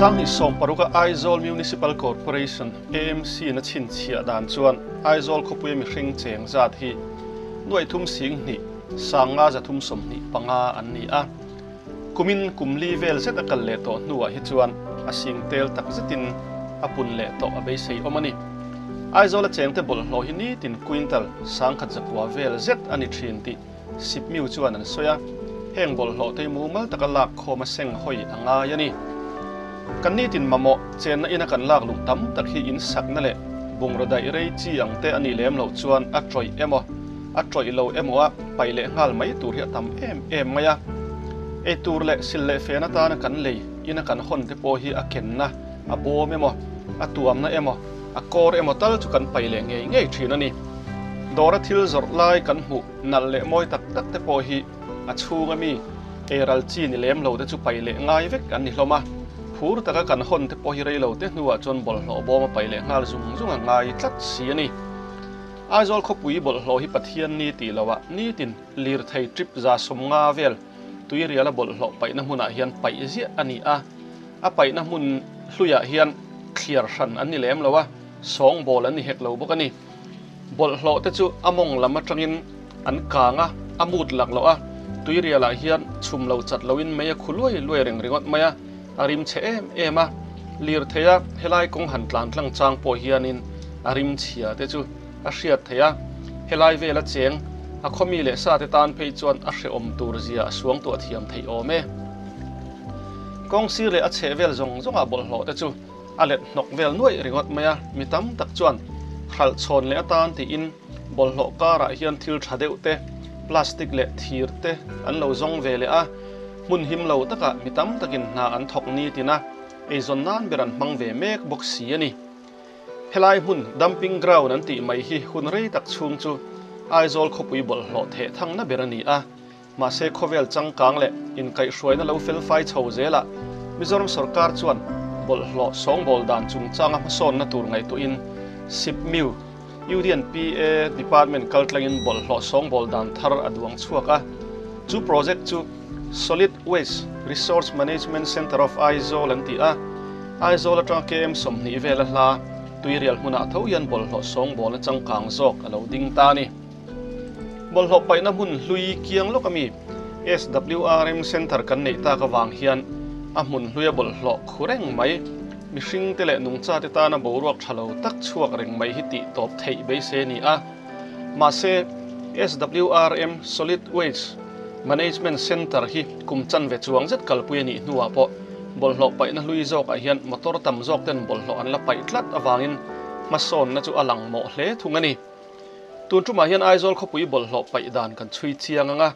2016 a Aizawl Municipal Corporation, AMC, in a chhinchhiah dan chuan Aizawl khawpuia mihring cheng zat hi nuaih thum sing hnih sanga zathum sawmhnih panga an ni a. Kumin kum li vel zet a kal leh tawh hnuah hi chuan a sing tel tak zetin a pun leh tawh a beisei awm a ni. Aizawl a chengte bawlhhlawh hi nitin quintal sangkhat zakua vel zet a ni thin tih Sipmiu chuan an sawi a, heng bawlhhlawh te hi mumal taka lak khawm a seng hawi a ngai a ni. Kan nitin mamawh chenna ina kan lak luh tam tak hi in sakna leh bungraw daih rei chi ang te a nih lem loh chuan a tawih emaw a tawih lo emaw a paih leh nghal mai tur hi a tam em em mai a. Ei tur leh sil leh fen atana kan lei ina kan hawn te pawh hi a kenna a bawm emaw a tuamna emaw a kawr emaw tal chu kan paih leh ngei ngei thin a ni. Dawra thil zawrh lai kan hmuh nalh leh mawi tak tak te pawh hi a chhunga mi eiral chi ni lem lo te chu paih leh ngai vek an ni hlawm a. Phur taka kan hawn te pawh hi rei lo te hnuah chuan bawlhhlawh bawm a paih leh nghal zung zung a ngai tlat si a ni. Aizawl khawpui bawlhhlawh hi Pathian ni tih loah nitin lirthei trip 150 vel tuiriala bawlhhlawh paihna hmunah hian paih ziah a ni a. A paihna hmun hluiah hian thliar hran an ni lem lo a, sawngbawl an ni hek lo bawk a ni. Bawlhhlawh te chu a mawng lam atangin an kang a, a mut lak loh a, tuirialah hian chhum lo chat loin mei a khu luai luai reng ringawt mai a, a rim chhe em em a. Lirtheia helai kawng han tlan tlang chang pawh hianin a rim chhia te chu a hriat theih a, helai vela cheng a khawmi leh sa te tan phei chuan a hrehawm tur zia a suangtuah thiam theih awm e. Kawng sir leh a chheh vel zawng zawngah bawlhhlawh te chu a let hnawk vel nuaih ringawt mai a, mi tam tak chuan hralh chhawn leh atan tiin bawlhhlawh karah hian thil tha deuh te, plastic leh thir te an lo zawng ve leh a, hmun him lo takah mi tam takin hna an thawk nitin a, eizawn nan ber an hmang ve mek bawk si a ni. Helai hmun dumping ground an tih mai hi hun rei tak chhung chu Aizawl khawpui bawlhhlawh theh thangna ber a ni a, Mahse khawvel changkang leh inkaihhruaina lo felfai chho zelah Mizoram sorkar chuan bawlhhlawh sawngbawl dan chungchanga hmasawnna tur ngaihtuahin SIPMIU, UDNPA Department kaltlangin bawlhhlawh sawngbawl dan thar a duang chhuak a. Chu project chu Solid Waste Resource Management Centre of Aizawl an ti a, Aizawl atanga KM 20 vela hla tuirial hmunah tho hian bawlhhlawh sawngbawlna changkang zawk a lo ding ta a ni. Bawlhhlawh paihna hmun hlui kiang lawk ami SWRM Centre kan neih tak avang hian a hmun hluia bawlhhlawh khu reng mai, mihringte leh nungchate tana boruak tha lo tak chhuak reng mai hi tih tawp theih beisei a ni a. Mahse, SWRM, Solid Waste Management Centre, hi kum chanve chuang zet kalpui a nih hnuah pawh bawlhhlawh paihna hlui zawkah hian motor tam zawk ten bawlhhlawh an la paih tlat avangin hmasawnna chu a lang mawh hle thung a ni. Tun tumah hian Aizawl khawpui bawlhhlawh paih dan kan chhui chiang ang a,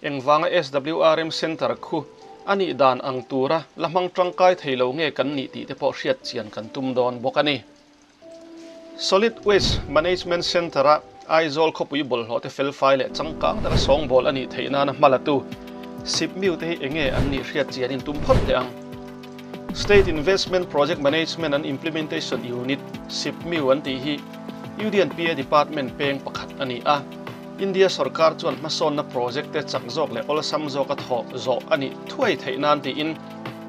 engvanga SWRM Centre khu a nih dan ang tura la hmang tangkai thei lo nge kan nih tih te pawh hriat chian kan tum dawn bawk a ni. Solid Waste Management Centre-a Aizawl khawpui bawlhhlawh te felfai leh changkang taka sawngbawl a nih theih nana hma latu Sipmiu te hi enge an nih hriat chian in tum phawt teh ang. State Investment Project Management and Implementation Unit, SIPMIU, an tih hi UDNPA Department peng pakhat a ni a. India sorkar chuan hmasawnna project te chak zawk leh awlsam zawka thawh zawh a nih thuai theih nan tiin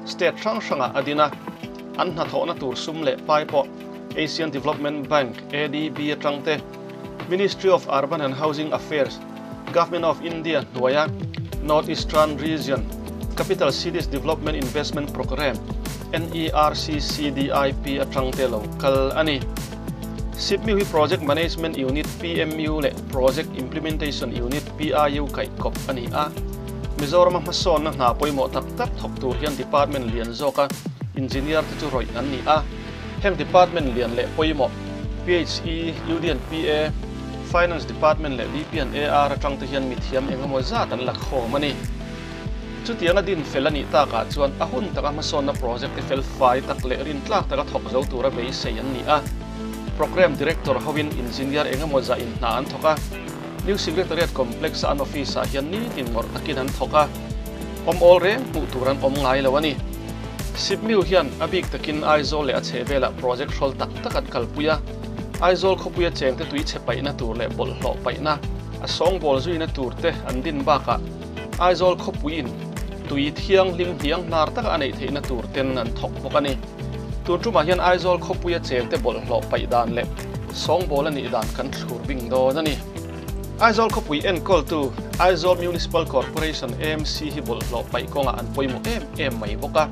state hrang hrangah a din a. An hnathawhna tur sum leh pai pawh Asian Development Bank, ADB, atang te, Ministry of Urban and Housing Affairs, Government of India hnuaia North Eastern Region Capital Cities Development Investment Programme, NERCCDIP, atang te lo kal a ni. SIPMIU hi Project Management Unit, PMU, leh Project Implementation Unit, PIU, kaihkawp a ni a. Mizorama hmasawnna hna pawimawh tak tak thawk tur hian department lian zawka engineer te chu rawih an ni a. Heng department lian leh pawimawh PHE, UDNPA, Finance Department leh DPNAR atang te hian mithiam eng emaw zat an la khawm a ni. Chutianga din fel a nih takah chuan a hun taka hmasawnna project te fel fai tak leh rintlak taka thawk zo tura beisei an ni a. Programme Director hoin engineer eng emaw zah in hna an thawk a. New Secretariat Complex-a an office-ah hian nitin ngawrh takin an thawk a, awm awl reng hmuh tur an awm ngai lo a ni. Sipmiu hian a bik takin Aizawl leh a chhehvelah project hrawl tak tak an kalpui a, Aizawl khawpuia chengte tui chhe paihna tur leh bawlhhlawh paihna, a sawngbawl zuina tur te an din bakah Aizawl khawpuiin. tui thianghlim hnianghnar taka a neih theihna tur ten an thawk bawk a ni. Tun tumah hian Aizawl khawpuia chengte bawlhhlawh paih dan leh sawngbawl a nih dan kan thlur bing dawn a ni. Aizawl khawpui enkawltu Aizawl Municipal Corporation, AMC, hi bawlhhlawh paih kawngah an pawimawh em em mai bawk a.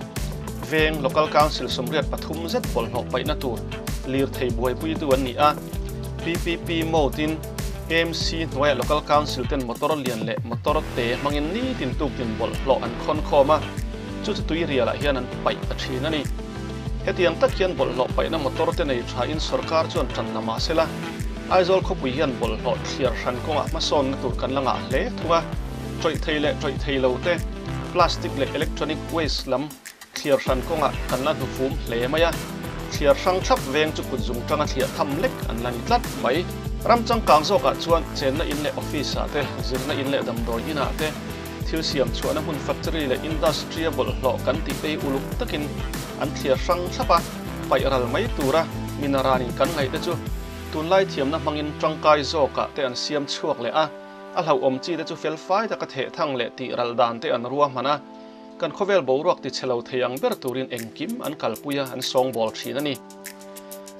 Veng Local Council 83 zet bawlhhlawh paihna tur lirthei buaipuitu an ni a. PPP mode-in AMC hnuaiah Local Council ten motor lian leh motor te hmangin nitin tuktin bawlhhlawh an khawn khawm a, chu chu tuirialah hian an paih ta thin a ni. Hetiang tak hian bawlhhlawh paihna motor te nei thain sorkar chuan tan la mah sela, Aizawl khawpui hian bawlhhlawh thliar hran kawngah hmasawnna tur kan la ngah hle thung a, tawih thei leh tawih thei lo te, plastic leh electronic waste lam Thliar hran kawngah kan la hnufum hle mai a, thliar hrang thlap veng chu kut zung tanga thliah tham lek an la ni tlat mai. Ram changkang zawkah chuan chenna in leh office ah te, zirna in leh damdawi inah te, thil siam chhuahna hmun factory leh industry a bawlhhlawh kan tih te hi uluk takin an thliar hrang thlap a, paih ral mai tura minaranin kan ngaih te chu tunlai thiamna hmangin tangkai zawkah te an siam chhuak leh a, a hlauhawm chi te chu felfai taka thehthang leh tih ral dan te an ruahman a. Kan khawvel boruak ti chhe lo thei ang ber turin engkim an kalpui a, an sawngbawl thin a ni.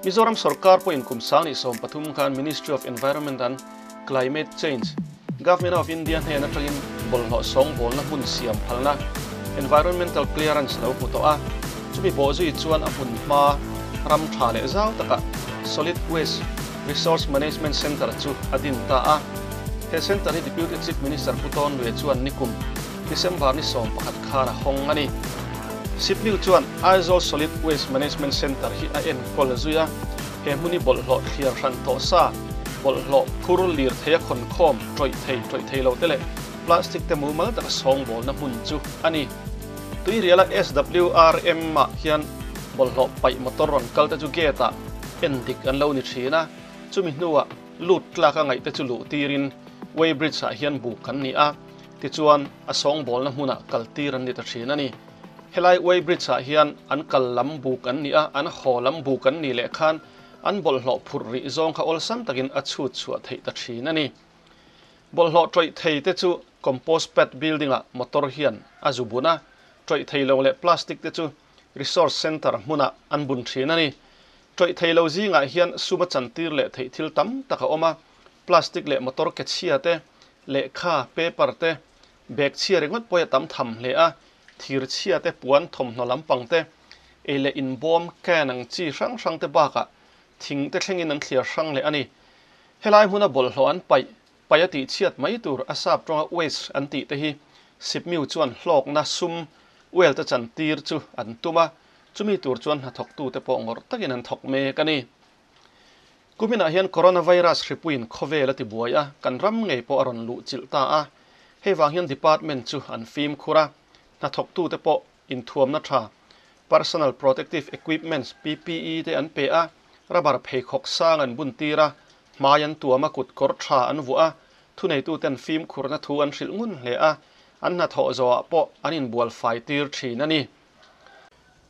Mizoram sorkar pawhin kum 2013 khan Ministry of Environment and Climate Change, Government of India hnen atangin bawlhhlawh sawngbawlna hmun siam phalna, Environmental Clearance, lo hmu tawh a. Chumi bawhzui chuan a hmun hma ram tha leh zau takah Solid Waste Resource Management Centre chu a din ta a. He centre hi Deputy Chief Minister Pu Tawn Lue chuan nikum December ni 11 khan a hawng a ni. Sipmiu chuan Aizawl Solid Waste Management Centre hi a enkawl zui a, he hmun hi bawlhhlawh thliar hran tawh sa, bawlhhlawh phur lir thei a khawn khawm, tawih thei, tawih thei lo te leh plastic te mumal taka sawngbawlna hmun chu a ni. Tuiriala SWRM ah hian bawlhhlawh paih motor rawn kal te chu gate ah en dik an lo ni thin a, chumi hnuah lut tlak a ngaih te chu luh tirin weighbridge ah hian buk an ni a. Tichuan, a sawngbawlna hmunah kaltir an ni ta thin a ni. Helai weighbridge ah hian an kal lam buk an ni a, an haw lam buk an nih leh khan an bawlhhlawh phurh rih zawng kha awlsam takin a chhut chhuah theih ta thin a ni. Bawlhhlawh tawih thei te chu compost pad building ah motor hian a zu bun a, tawih thei lo leh plastic te chu resource centre hmunah an bun thin a ni. Tawih thei lo zingah hian sum a chantir leh theih thil tam tak a awm a, plastic leh motor ke chhia te, lehkha, paper, te, bag chhia ringawt pawh hi a tam tham hle a, thir chhia te, puan, thawmhnaw lampang te, ei leh inbawm, can, ang chi hrang hrang te bakah thing te thlengin an thliar hrang leh a ni. Helai hmuna bawlhhlawh an paih, paih a tih chhiat mai tur a sap tawnga waste an tih te hi Sipmiu chuan hlawkna sum well te chantir chu an tum a, chumi tur chuan hnathawktute pawh ngawrh takin an thawk mek a ni. Kuminah hian Coronavirus hripuiin khawvel a tibuai a, kan ram ngei pawh a rawn luh chilh ta a. Hei vang hian department chu an fimkhur a, hnathawktute pawh inthuamna tha, Personal Protective Equipments, PPE, te an pe a, rubber pheikhawk sang an bun tir a, hmai an tuam a, kutkawr tha an vuah a, thuneituten fimkhurna thu an hrilh ngun hle a, an hnathawh zawhah pawh an inbual fai tir thin a ni.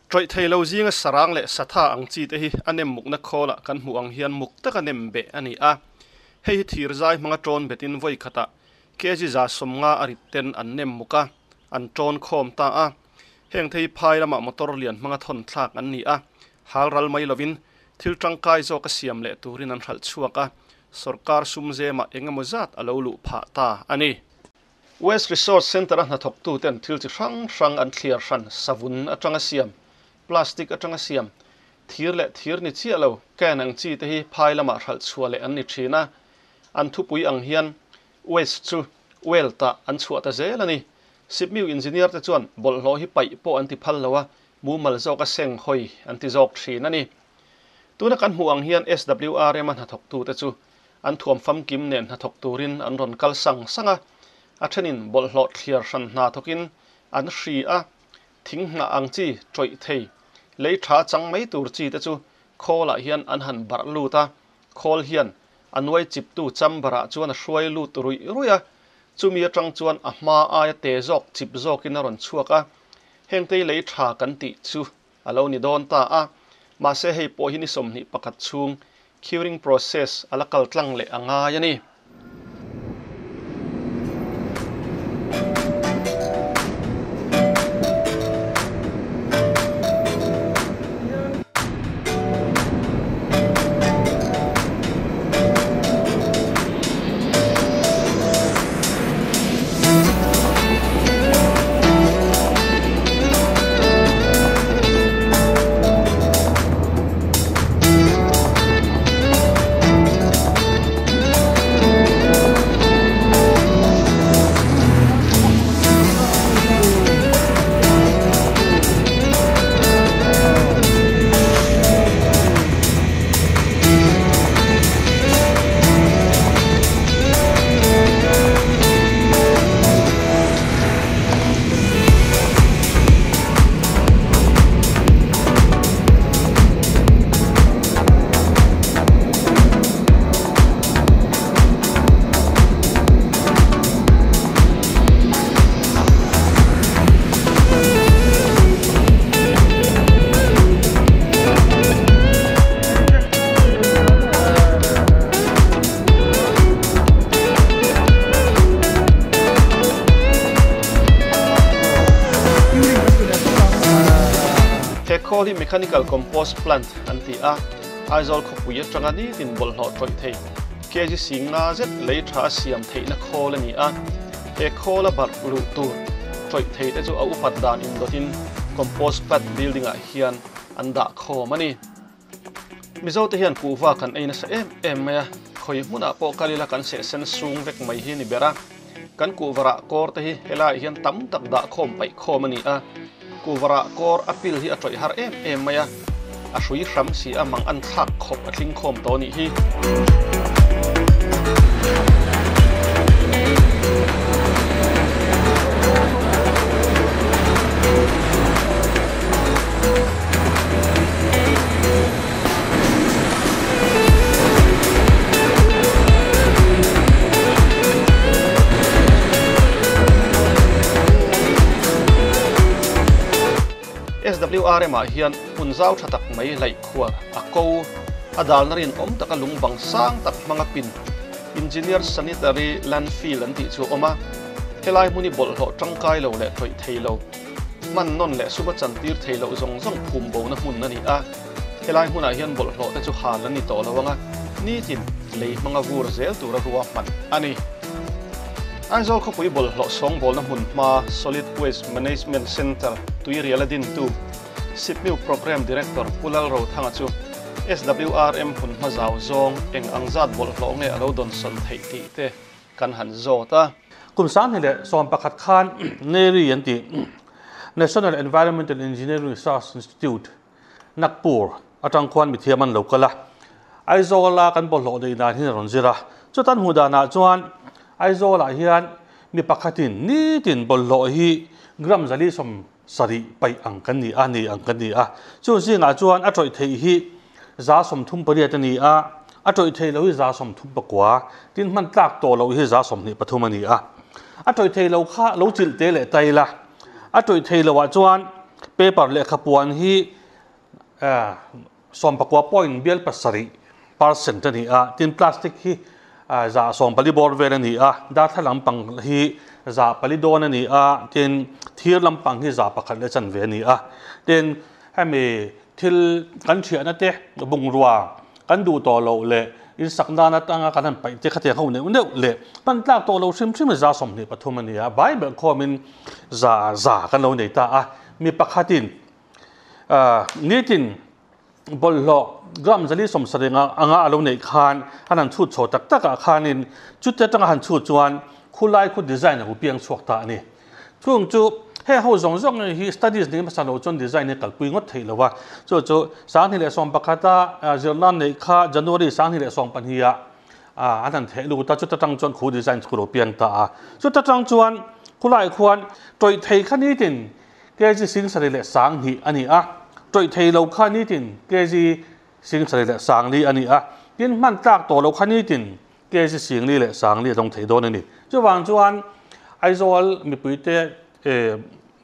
Tawih thei lo zinga sarang leh satha ang chi te hi a nem mukna khawlah kan hmuh ang hian muk taka nem beh a ni a. Hei hi thir zai hmanga tawn betin vawi khatah kg 150 a rit ten an nem muk a, an tawn khawm ta a. Heng te hi phai lamah motor lian hmanga thawn thlak an ni a, hal ral mai lovin thil tangkai zawk a siam leh turin an hralh chhuak a, sawrkar sum zemah eng emaw zat a lo luh phah ta a ni. West Resource Centre-a hnathawktuten thil chi hrang hrang an thliar hran, savun atanga siam, plastic atanga siam, thir leh thir ni chiah lo, can ang chi te hi phai lamah hralh chhuah leh an ni thin a. An thupui ang hian waste chu wealth-ah an chhuah ta zel a ni. Sipmiu engineer te chuan bawlhhlawh hi paih pawh an ti phal lo a, mumal zawka seng hawi an ti zawk thin a ni. Tuna kan hmuh ang hian SWRM-a hnathawktute chu An thuam famkim nen hnathawk turin an rawn kal sang sang a, a thenin bawlhhlawh thliar hran hna thawkin an hri a, thing hnah ang chi tawih thei, lei tha chang mai tur chi te chu khawlah hian an han barh lut a, khawl hian a nuai chiptu chamber ah chuan a hruai lut ruih ruih a, chumi atang chuan a hma aia te zawk chip zawkin a rawn chhuak a, hengtei lei tha kan tih chu a lo ni dawn ta a, mahse hei pawh hi ni 21 chhung curing process a la kal tlang leh a ngai a ni. khawl hi Mechanical Compost Plant an ti a, Aizawl khawpui atanga nitin bawlhhlawh tawih thei kg sing nga zet lei tha a siam theihna khawl a ni a. He khawl a barh luh tur tawih thei te chu a upat dan indawtin Compost Plant Building ah hian an dah khawm a ni. Mizo te hian kuhva kan ei nasa em em mai a, khawi hmunah pawh kal ila kan sehsen sung vek mai hi ni ber a. Kan kuhvarah kawr te hi helaiah hian tam tak dah khawm paih khawm a ni a, kuhvarah kawr a pil hi a tawih har em em mai a, a hrui hram si a mang an thlak khawp a tling khawm tawh a nih hi. SWRM ah hian hmun zau tha tak mai laih khuar a ko a dalna rinawm taka lung bang sang tak hmanga pin Engineer Sanitary Landfill an tih chu a awm a, helai hmun hi bawlhhlawh tangkai lo leh tawih thei lo. Hman nawn leh suma chantir thei loh zawng zawng phum bona hmun a ni a, helai hmunah hian bawlhhlawh te chu hal an ni tawh lo ang a, nitin lei hmanga vur zel tura rua hman a ni. Aizawl khawpui bawlhhlawh sawngbawlna hmun hma Solid Waste Management Centre tuirial a dintu Sipmiu Programme Director Pu Lalrothanga chu SWRM hmun hma zau zawng eng ang zat bawlhhlawh nge a lo dawnsawn theih tih te kan han zawt a. Kum 2011 khan NERI an tih, National Environmental Engineering Research Institute, Nagpur atang khuan mithiam an lo kal a. Aizawl-a kan bawlhhlawh neih dan hi a rawn zir a. Chutan hmuh danah chuan Aizawl-ah hian mi pakhatin nitin bawlhhlawh hi gram 470 paih ang kan ni a, nei ang kan ni a. Chung zingah chuan a tawih theih hi 38 a ni a, a tawih theih loh hi 39, tin hman tlak tawh loh hi 23 a ni a. A tawih theih loh kha lo chilh te leh tai la, a tawih theih loh ah chuan paper lehkha puan hi 19 point bial pasarih percent a ni a, tin plastic hi 14% bawr vel a ni a, darthlalang pang hi 4% dawn a ni a, tin thir lampang hi 1% leh chanve a ni a, tin hemi thil kan thiahna te bungrua kan duh tawh loh leh in sak nan atanga kan han paih te khatiang ho neuh neuh leh hman tlak tawh lo hrim hrim 23% a ni a, Bible khawmin za za kan lo nei ta a, mi pakhatin nitin bawlhhlawh gram 470 anga a lo neih khan an han chhut chho tak takah khanin chute atanga han chhut chuan khulai khu design a hu piang chhuak ta a ni. Chung chu heng ho zawng zawng hi studies nei hmasa lo chuan design hi kalpui ngawt theih lo a, chu chu 2011 a zirlan neih kha January 2012 ah an han theh lut a, chuta tang chuan khu design chu lo piang ta a, chuta tang chuan khulai khuan tawih thei kha nitin kg 7 le 2 a ni a, tawih thei lo kha nitin kg 7 le 4 a ni a, tin hman tlak tawh lo kha nitin kg 4 le 4 a dawng thei dawn a ni. Chuvang chuan Aizawl mipuite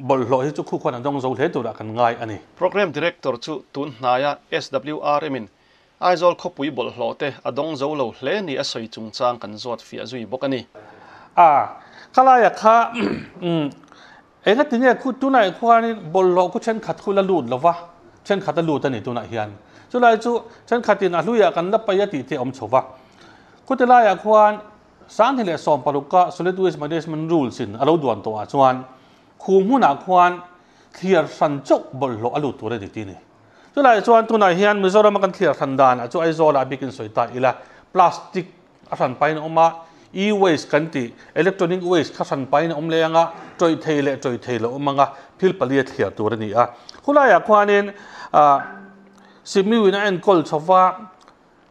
bawlhhlawh hi chu khu khuan a dawng zo hle turah kan ngai a ni. Programme Director chu tun hnaia SWRM in Aizawl khawpui bawlhhlawh te a dawng zo lo hle ni a sawi chungchang kan zawt fiah zui bawk a ni. A, khalaia kha engati nge khu tunah khuanin bawlhhlawh khu thenkhat khu la lut lova, thenkhat a lut a ni tunah hian. Chulai chu thenkhatin a hluiah kan la paih a tih te a awm chho va. Khuti laiah khuan 2016 a Solid Waste Management Rules in a lo duan tawhah chuan khu hmunah khuan thliar hran chauh bawlhhlawh a lut tur a ni tih a ni. Chulaiah chuan tunah hian Mizoram a kan thliar hran danah chu Aizawl ah bikin sawi ta ila plastic a hran pahin a awm a, e-waste kan tih electronic waste kha hran pahin a awm leh ang a, tawih thei leh tawih thei lo awm ang a, thil pali a thliar tur a ni a. Khulaiah khuanin Simiu in a enkawl chho va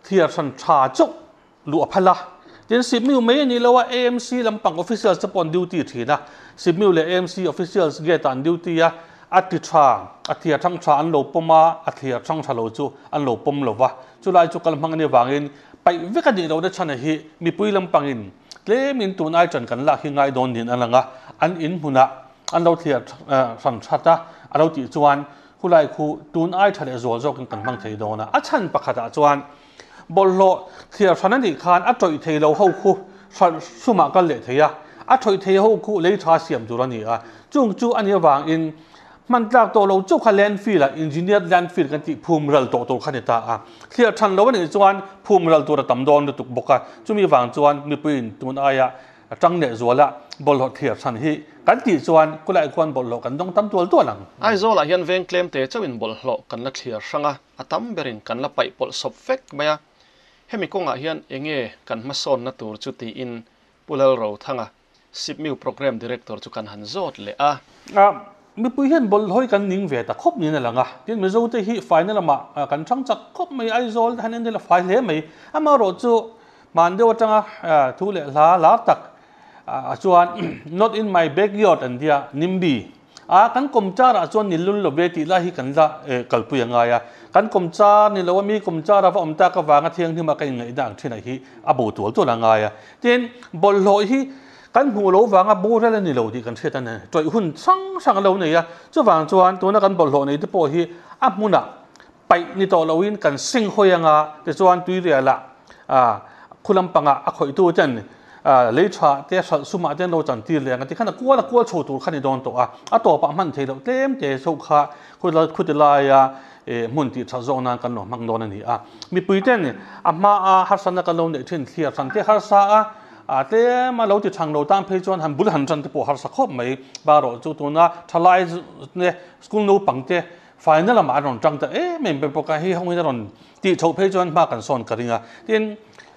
thliar hran tha chauh luh a phal a, tin Simiu mai a ni lo a, AMC lampang officials te pawh an duty thin a, Simiu leh AMC officials gate ah an duty a, a ti tha, a thliar thang tha an lo pawm a, a thliar thang tha lo chu an lo pawm lo va, chulai chu kal hmang a nih avangin paih vek a nih lohna chhan hi mipui lampangin tlemin tun ai tan kan lak hi ngai dawn niin a lang a, an in hmunah an lo thliar hran that a, a lo tih chuan khulai khu tun ai tha leh zual zawkin kan hmang thei dawn a, a chhan pakhatah chuan bawlhhlawh thliar hran a nih khan a tawih thei lo ho khu hralh sumah kal leh thei a, a tawih thei ho khu lei tha siam tur a ni a, chung chu a nih avangin Man tlak tawh lo chauh kha landfill ah engineered landfill kan tih phum ral tawh tur kha ni ta a. Thliar than lo a nih chuan phum ral tur a tam dawn lutuk bawk a, chumi vang chuan mipuiin tun aia tang leh zuala bawlhhlawh thliar than hi kan tih chuan kulai khuan bawlhhlawh kan dawng tam tual tual ang. Aizawl ah hian veng tlem te chauhin bawlhhlawh kan la thliar hrang a, a tam berin kan la paih pawlh sawp vek mai a. Hemi kawngah hian enge kan hmasawnna tur chu tiin Pu Lalrothanga SIPMIU Programme Director chu kan han zawt leh a. A, mipui hian bawlhhlawih kan ning ve ta khawp niin a lang a. Tin, Mizote hi faina lamah kan thang chak khawp mai, Aizawl te han en ila fai hle mai. Amaherawh chu hman deuh atanga thu leh hla lar tak ah chuan Not in my backyard an tia, NIMBY. A, kan kawmchar ah chuan ni lul lo ve tih lai hi kan la kalpui a ngai a. Kan kawmchar ni lo a mi kawmchar a va awm tak avanga thianghlim a ka inngaihna ang thinah hi a bo tual tual a ngai a. Tin, bawlhhlawh hi kan hmuh lo vanga boral a ni lo tih kan hriat a ni. Tawih hun hrang hrang a lo nei a, chuvang chuan tuna kan bawlhhlawh nei te pawh hi a hmunah paih ni tawh loin kan seng hawi anga tichuan tuirialah khu lampangah a khawihtu ten lei tha te hralh sumah te an lo chan tir leh ang a ti khan a kual a kual chho tur kha ni dawn tawh a, a tawpah hman theih loh tlem te chauh kha khuti laia hmun tih that zawk nan kan lo hmang dawn a ni a. Mipui ten a hmaa harsatna kan lo neih thin thliar hran te harsa a, a tlema lo ti thang lo tan phei chuan han bul han tan te pawh harsa khawp mai. Barawh chu tuna thalai te school naupang te faina lamah an rawn tang ta em em bawk a, hei ho hian a rawn tih chhoh phei chuan hma kan sawn ka ring a. Tin,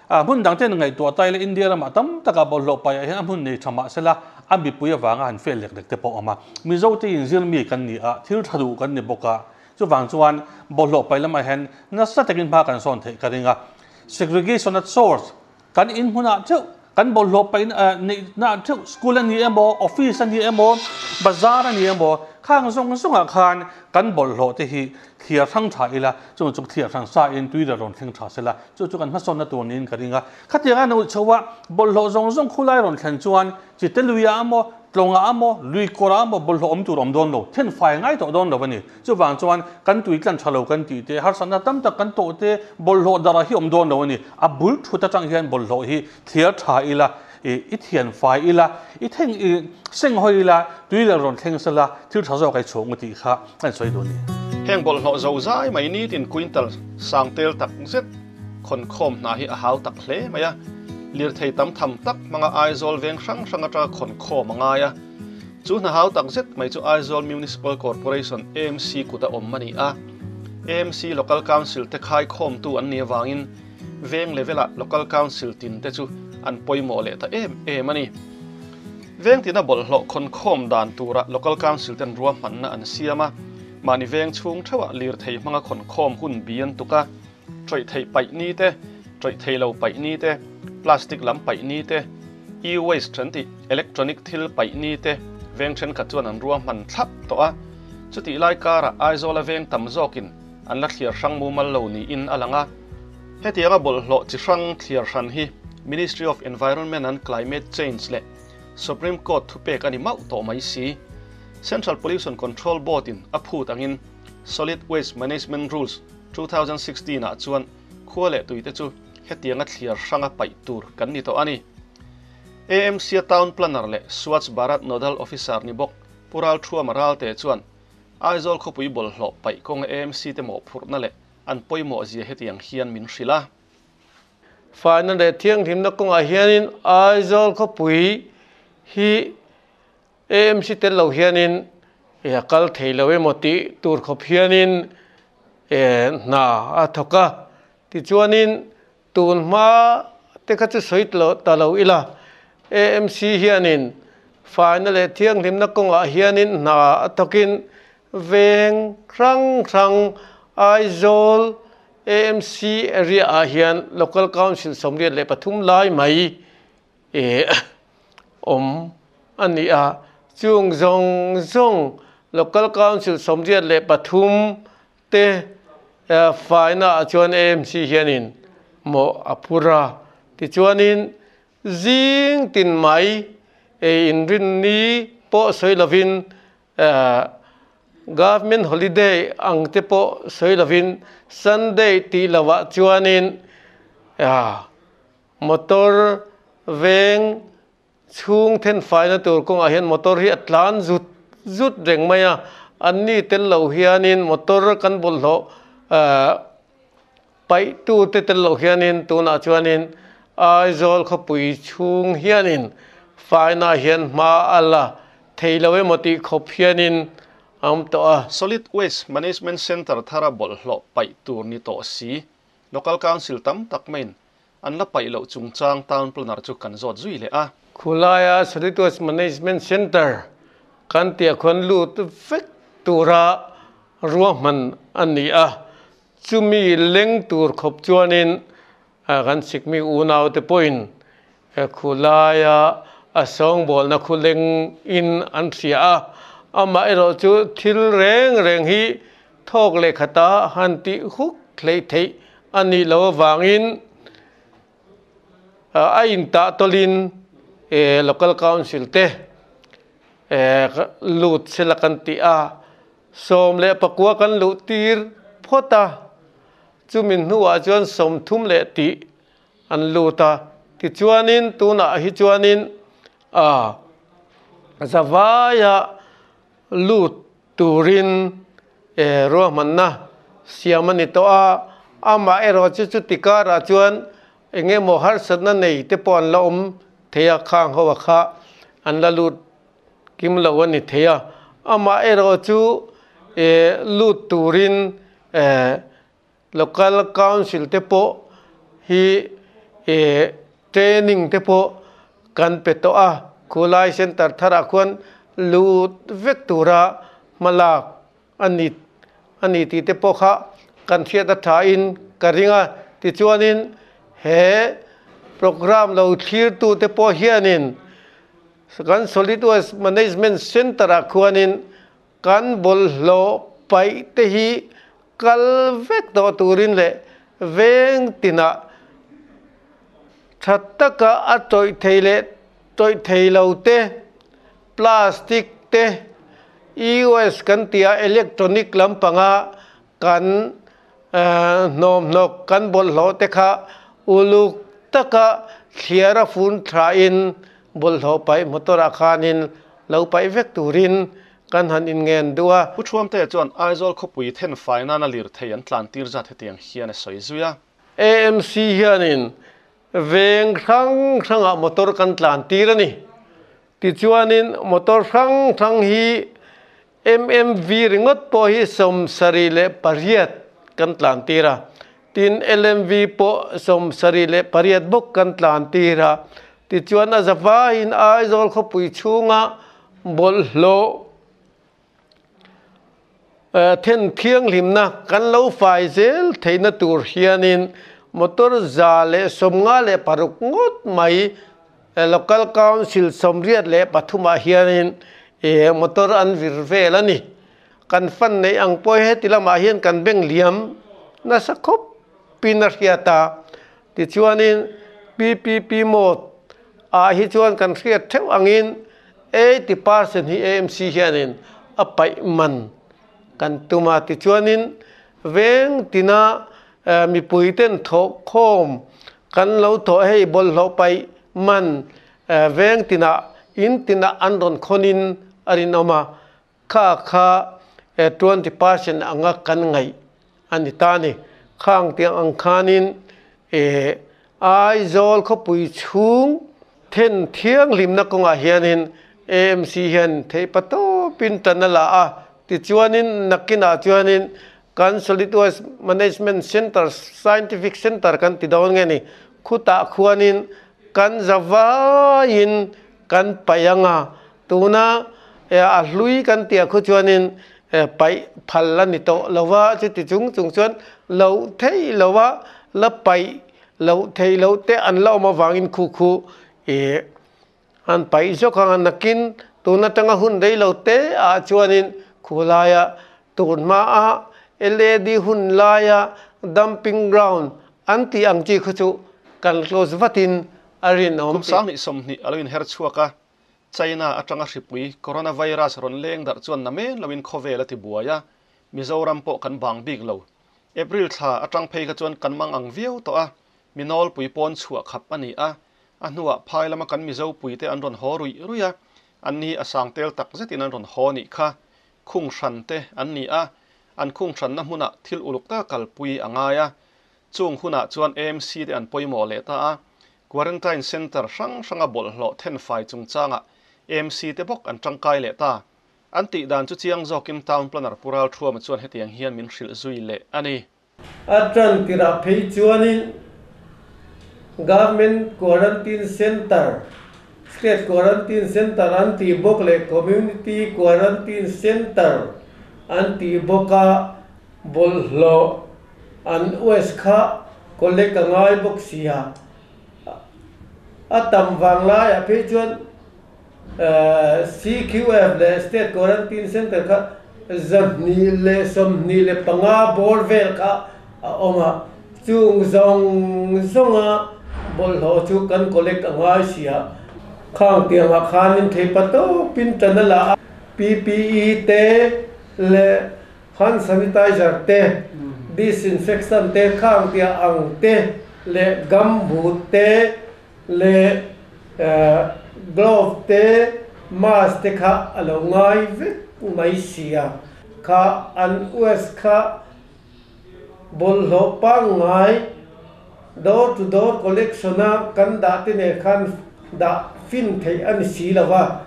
hmun dang ten ngaihtuah ta ila India ramah tam taka bawlhhlawh paiah hian a hmun nei tha mah sela a mipui avanga han fel lek lek te pawh a awm a. Mizo te inzir mi kan ni a, thil tha duh kan ni bawk a, chuvang chuan bawlhhlawh pai lamah hian nasa takin hma kan sawn theih ka ring a. Segregation at source Kan in hmunah theuh, kan bawlhhlawh paih neihna theuh, school a ni emaw, office a ni emaw, bazar a ni emaw, khang zawng zawngah khan kan bawlhhlawh te hi thliar hrang tha ila, chung chu thliar hrang sa in tui la rawn thleng tha sela, chu chu kan hmasawnna tur niin ka ring a. Khatianga an ulh chho a, bawlhhlawh zawng zawng khulai rawn thlen chuan chite luiah emaw, tlawngah emaw, lui kawrah emaw bawlhhlawh awm tur awm dawn lo, then fai ngai tawh dawn lo a ni. Chuvang chuan kan tui tlan tha lo kan tih te, harsatna tam tak kan tawh te, bawlhhlawh darah hi awm dawn lo a ni. A bul thut atang hian bawlhhlawh hi thliar tha ila, i thian fai ila, i theng i seng hawi ila, tui leh rawn thleng sela thil tha zawk a i chhuak nge tih kha kan sawi duh a ni. Heng bawlhhlawh zo zai mai nitin quintal sang tel tak zet khawnkhawm hna hi a hau tak hle mai a, lirthei tam tham tak hmanga Aizawl veng hrang hrang atanga khawnkhawm a ngai a. Chu hna hau tak zet mai chu Aizawl Municipal Corporation, AMC, kut a awm a ni a. AMC Local Council te khaikhawmtu an nih avangin veng level-ah Local Council tin te chu an pawimawh leh ta em em a ni. Veng tina bawlhhlawh khawnkhawm dan turah Local Council ten ruahmanna an siam a, mahni veng chhung theuhah lirthei hmanga khawnkhawm hun bi an tuk a, ṭawih theih paih ni te, ṭawih thei lo paih ni te, plastic lam paih ni te, E-waste an tih electronic thil paih ni te veng thenkhat chuan an ruahman thlap tawh a, chutih lai karah Aizawla veng tam zawkin an la thliar hrang mumal lo niin a lang a. Hetianga bawlhhlawh chi hrang thliar hran hi Ministry of Environment and Climate Change leh Supreme Court thupek a ni mauh tawh mai si. Central Pollution Control Board in a phut angin Solid Waste Management Rules 2016 ah chuan khua leh tuite chu hetianga thliar hranga paih tur kan ni tawh a ni. AMC-a Town Planner leh Swachh Bharat Nodal Officer ni bawk Pu Ralthuama Ralte chuan Aizawl khawpui bawlhhlawh paih kawnga AMC te mawhphurhna leh an pawimawh zia hetiang hian min hrilh a. Faina leh thianghlimna kawngah hianin Aizawl khawpui hi AMC tel lo hianin a kal thei lo emaw tih tur khawp hianin hna a thawk a. Tichuanin tun hma te kha chu sawi ta lo ila, AMC hianin faina leh thianghlimna kawngah hianin hna a thawkin veng hrang hrang Aizawl AMC area ah hian Local Council 83 lai mai eh awm a ni a, chung zawng zawng Local Council 83 te faina ah chuan AMC hianin mawh a phur a, tichuanin zing tin mai ei inrinni pawh sawi lovin Government holiday ang te pawh sawi lovin Sunday tih lovah chuanin Motor veng chhung then faina tur kawngah hian motor hi a tlan zut zut reng mai a, Anni tel lo hianin motor kan bawlhhlawh paihtute tel lo hianin tunah chuanin Aizawl khawpui chhung hianin faina hian hma a la thei lo emaw tih khawp hianin a awm tawh a. Solid Waste Management Centre thara bawlhhlawh paih tur ni tawh si, Local Council tam tak maiin an la paih loh chungchang Town Planner chu kan zawt zui leh a. Khulaia Solid Waste Management Centre kan tih ah khuan lut vek tura ruahman a ni a, chumi leng tur khawp chuanin kan sikmi unaute pawhin khulaia a sawngbawlna khu leng in an hria a, amaherawh chu thil reng reng hi thawk leh khata han tih huk hleih theih a nih loh avangin a intah tawlhin Local Council te lut sela kan tih a, 19 kan luh tir phawt a, chumi hnuah chuan 30 leh tih an lut a, tichuanin tunah hi chuanin a zavaia lut turin ruahmanna siam a ni tawh a, amah erawh chu chuti karah chuan eng emaw harsatna nei te pawh an la awm thei a, khang ho a kha an la lut kim lo a ni thei a, amah erawh chu lut turin Local Council te pawh hi training te pawh kan pe tawh a, khulai centre tharah khuan lut vek tura hmalak a ni a ni tih te pawh kha kan hriat a thain ka ring a. Tichuanin he programme lo thlirtu te pawh hianin kan Solid Waste Management Centre-ah khuanin Kan bawlhhlawh paih te hi kal vek tawh turin leh veng tinah tha taka a tawih thei leh tawih thei lo te, plastic te, e-waste kan tih a electronic lampanga kan hnawmhnawk kan bawlhhlawh te kha uluk taka thliar a fun thain Bawlhhlawh paih motor ah khanin lo paih vek turin kan han inngen duh a. Pu Thuamtea chuan Aizawl khawpui thenfai nana lirthei an tlan tir zat hetiang hian a sawi zui a. AMC hianin veng hrang hrangah motor kan tlan tir a ni. Tichuanin motor hrang hrang hi MMV ringawt pawh hi 78 kan tlan tir a, tin LMV pawh 78 bawk kan tlan tir a. Tichuan a zavaiin Aizawl khawpui chhunga bawlhhlawh then thianghlimna kan lo fai zel theihna tur hianin motor 156 ngawt mai Local Council 83 ah hianin motor an vir vel a ni. Kan fan neih ang pawh hi heti lamah hian kan beng liam nasa khawp pin a hriat a. Tichuanin PPP mode ah hi chuan kan hriat theuh angin 80% hi AMC hianin a paih man kan tum a. Tichuanin veng tina mipui ten thawhkhawm Kan lo thawh hei bawlhhlawh paih man veng tinah in tinah an rawn khawnin a rinawm a, kha kha 20% anga kan ngaih a ni ta a ni. Khang tiang ang khanin Aizawl khawpui chhung then thianghlimna kawngah hianin AMC hian theihpa tawpin tan a la a, tichuanin nakinah chuanin Kan Solid Waste Management Centre, Scientific Centre kan ti dawn nge ni, khutah khuanin kan zavaiin kan paih ang a, tuna a hlui kan tih ah khu chuanin paih phal a ni tawh lo va, chuti chung chung chuan loh theih lo a, la paih loh theih loh te an la awm avangin khu khu ih An paih zawk ang a, nakin tun atanga hun rei lo te ah chuanin khulaia tun hmaa LAD hun laia dumping ground an tih ang chi khu chu kan close vatin a rinawm Kum tih. 2020 a lo inher chhuak a, China atanga hripui coronavirus rawn leng darh chuan na men loin khawvel a ti buai a, Mizoram pawh kan bang bik lo. April thla atang phei kha chuan kan mang ang viau tawh a, mi nawlpui pawn chhuah khap a ni a, A hnuah phai lama kan Mizo puite an rawn haw ruih ruih a, an ni a sang tel tak zetin an rawn haw nih kha. Khung hran te an ni a, an khung hranna hmunah thil uluk taka kalpui a ngai a. Chung hunah chuan AMC te an pawimawh leh ta a, Quarantine Centre hrang hranga bawlhhlawh thenfai chungchangah AMC te bawk an tangkai leh ta. An tih dan chu chiang zawkin Town Planner Pu Ralthuama chuan hetiang hian min hrilh zui leh a ni. A tan tirah phei chuanin Government Quarantine Centre, State Quarantine Centre an tih bawk leh Community Quarantine Centre an tih bawka bawlhhlawh an waste kha collect a ngai bawk sia. A tam vang laiah phei chuan CQF leh State Quarantine Centre kha 225 bawr vel kha a awm a, chung zawng zawnga bawlhhlawh chu kan collect a ngai si a. Khang tiangah khanin theipa tawpin tan a la a, PPE te leh hand sanitizer te, disinfectant te khang tia ang te leh gumboot te leh glove te mask te kha a lo ngai vek mai sia. Kha an us kha bawlhhlawh pangngai door to door collection a kan dah te nen khan dah fin theih a ni si lo va,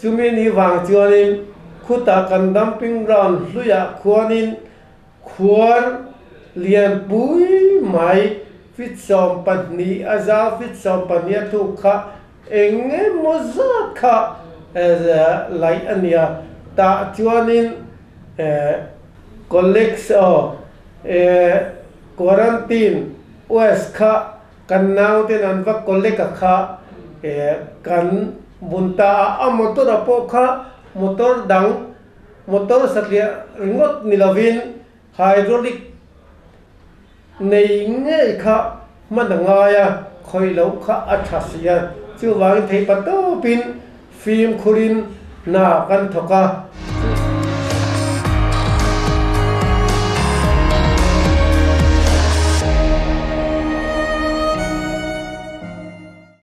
chumi ni vang chuanin khutah kan dumping ground hluiah khuanin Khuar lianpui mai fit 12 a zau fit 12 a thuk kha eng emaw zat kha laih a nia. Tah chuanin Collex aw quarantine waste kha kan nauten an va collect a kha kan bun ta a, a motor a pawh kha motor dang Motor satliah ringawt ni lovin hydraulic nei ngei kha hman a ngai a, khawih loh kha a tha si a, chuvangin theih pa tawpin fimkhurin hna kan thawk a.